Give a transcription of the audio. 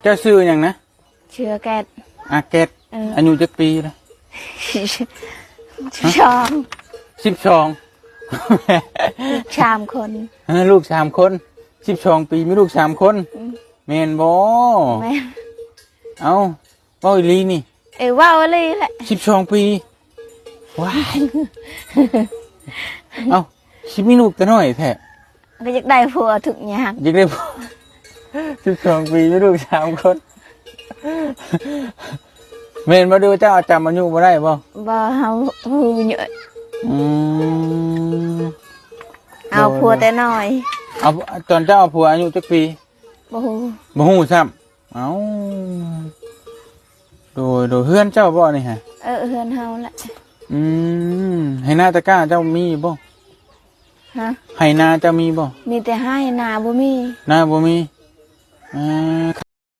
ເຈົ້າຊື່ຫຍັງນະ? ຊື່ອາແກດ. ອາແກດ. ເອີ. ອາຍຸຈັກປີລະ? ສິບສອງ. ສິບສອງ. ລູກສາມຄົນ. ເອີ ລູກສາມຄົນ. ສິບສອງປີ ມີລູກສາມຄົນ. ອືມ. ແມ່ນບໍ່? ແມ່ນ. ເອົ້າ ເວົ້າອີ່ຫຼີນີ້? ເອີ ເວົ້າອີ່ຫຼີແຫຼະ. ສິບສອງປີ ວ້າຍ. ເອົ້າ ຊິມີລູກແຕ່ນ້ອຍແທ້. ກໍຢາກໄດ້ຜົວທຸກຍາກ. ຢາກໄດ້ຜົວ. ສິບສອງປີ ມີລູກສາມຄົນ. ແມ່ນບໍ່? ຫຼືວ່າເຈົ້າຈຳອາຍຸບໍ່ໄດ້ບໍ່? ບໍ່ ເຮົາຮູ້ຢູ່. ອືມ. ເອົາຜົວແຕ່ນ້ອຍ. ເອົາ ຕອນເຈົ້າເອົາຜົວອາຍຸຈັກປີ? ບໍ່ຮູ້. ບໍ່ຮູ້ຊ້ຳ. ເອົ້າ ໂດຍ ໂດຍ ເຮືອນເຈົ້າບໍ່ນີ້ຫະ? ເອີ ເຮືອນເຮົາແຫຼະ. ອືມ ໄຮ່ນາຕະກ້າເຈົ້າມີຢູ່ບໍ່? ຮະ? ໄຮ່ນາເຈົ້າມີບໍ່? ມີແຕ່ໄຮ່ ນາບໍ່ມີ. ນາບໍ່ມີ. ເອີ